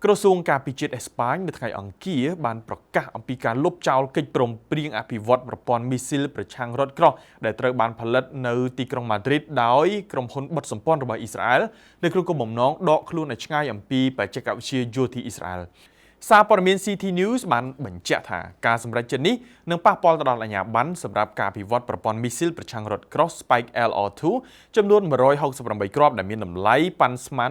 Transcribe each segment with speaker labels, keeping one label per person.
Speaker 1: ក្រសួងការពារជាតិអេស្ប៉ាញនៅថ្ងៃអង្គារបានប្រកាសអំពីការលុបចោលកិច្ចព្រមព្រៀងអភិវឌ្ឍប្រព័ន្ធមីស៊ីលប្រឆាំងរថក្រោះដែលត្រូវបានផលិតនៅទីក្រុងម៉ាឌ្រីតដោយក្រុមហ៊ុនបុត្រសម្ព័ន្ធរបស់អ៊ីស្រាអែលនៅក្នុងគោលបំណងដកខ្លួនឲ្យឆ្ងាយអំពីបច្ចេកវិទ្យាយោធាអ៊ីស្រាអែលសារព័ត៌មាន CT News បានបញ្ជាក់ថាការសម្រេចចិត្តនេះនឹងប៉ះពាល់ទៅដល់អាជ្ញាប័ណ្ណសម្រាប់ការអភិវឌ្ឍប្រព័ន្ធមីស៊ីលប្រឆាំងរថក្រោះ Spike LR2 ចំនួន168គ្រាប់ដែលមានតម្លៃប៉ាន់ស្មាន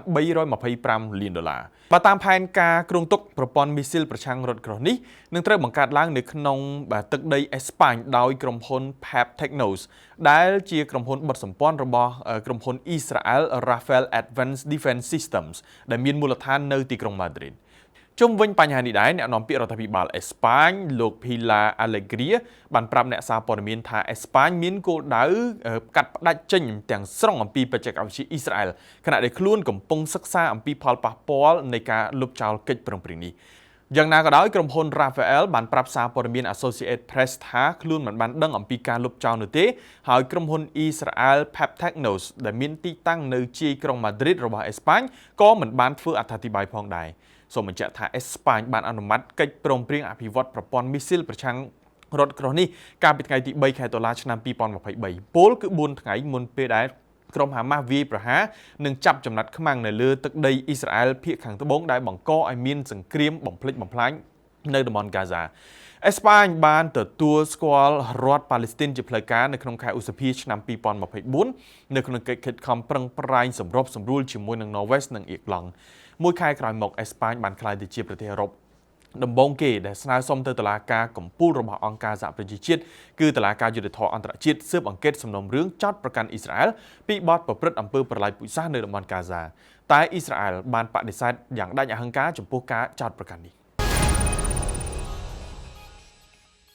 Speaker 1: 325លានដុល្លារបើតាមផែនការគ្រោងទុកប្រព័ន្ធមីស៊ីលប្រឆាំងរថក្រោះនេះនឹងត្រូវបង្កើតឡើងនៅក្នុងបាទទឹកដីអេស្ប៉ាញដោយក្រុមហ៊ុន PAP Technos ដែលជាក្រុមហ៊ុនបុត្រសម្ព័ន្ធរបស់ក្រុមហ៊ុនអ៊ីស្រាអែល Rafael Advanced Defense Systems ដែលមានមូលដ្ឋាននៅទីក្រុងម៉ាឌ្រីតជុំវិញបញ្ហានេះដែរអ្នកនាំពាក្យរដ្ឋាភិបាលអេស្ប៉ាញលោក Pilar Alegria បានប្រាប់អ្នកសារព័ត៌មានថាអេស្ប៉ាញមានគោលដៅកាត់ផ្ដាច់ចេញទាំងស្រុងអំពីបច្ចេកវិទ្យាអ៊ីស្រាអែលខណៈដែលខ្លួនកំពុងសិក្សាអំពីផលប៉ះពាល់នៃការលុបចោលកិច្ចព្រមព្រៀងនេះយ៉ាងណាក៏ដោយក្រុមហ៊ុន Rafael បានប្រាប់សារព័ត៌មាន Associated Press ថាខ្លួនមិនបានដឹងអំពីការលុបចោលនោះទេហើយក្រុមហ៊ុន Israel Peptechnos ដែលមានទីតាំងនៅជាយក្រុង Madrid របស់អេស្ប៉ាញក៏មិនបានធ្វើអត្ថាធិប្បាយផងដែរសូមបញ្ជាក់ថាអេស្ប៉ាញបានអនុម័តកិច្ចព្រមព្រៀងអភិវឌ្ឍប្រព័ន្ធមីស៊ីលប្រឆាំងរថក្រោះនេះកាលពីថ្ងៃទី3ខែតុលាឆ្នាំ2023ពោលគឺ4ថ្ងៃមុនពេលដែលក្រុមហាម៉ាស់វាយប្រហារនិងចាប់ចំណាត់ខ្មាំងនៅលើទឹកដីអ៊ីស្រាអែលភាគខាងត្បូងដែលបង្កឲ្យមានសង្គ្រាមបំផ្លិចបំផ្លាញនៅតំបន់ហ្គាហ្សាអេស្ប៉ាញបានទទួលស្គាល់រដ្ឋប៉ាឡេស្ទីនជាផ្លូវការនៅក្នុងខែឧសភាឆ្នាំ2024នៅក្នុងកិច្ចខិតខំប្រឹងប្រែងសម្របសម្រួលជាមួយនឹងន័រវេសនិងអៀកឡង់មួយខែក្រោយមកអេស្ប៉ាញបានក្លាយទៅជាប្រទេសអឺរ៉ុបដំបូងគេដែលស្នើសុំទៅតុលាការកំពូលរបស់អង្គការសហប្រជាជាតិគឺតុលាការយុត្តិធម៌អន្តរជាតិស៊ើបអង្កេតសំណុំរឿងចោទប្រកាន់អ៊ីស្រាអែលពីបទប្រព្រឹត្តអំពើប្រល័យពូជសាសន៍នៅតំបន់ហ្គាហ្សាតែអ៊ីស្រាអែលបានបដិសេធយ៉ាងដាច់អហង្ការចំពោះការចោទប្រកាន់នេះ។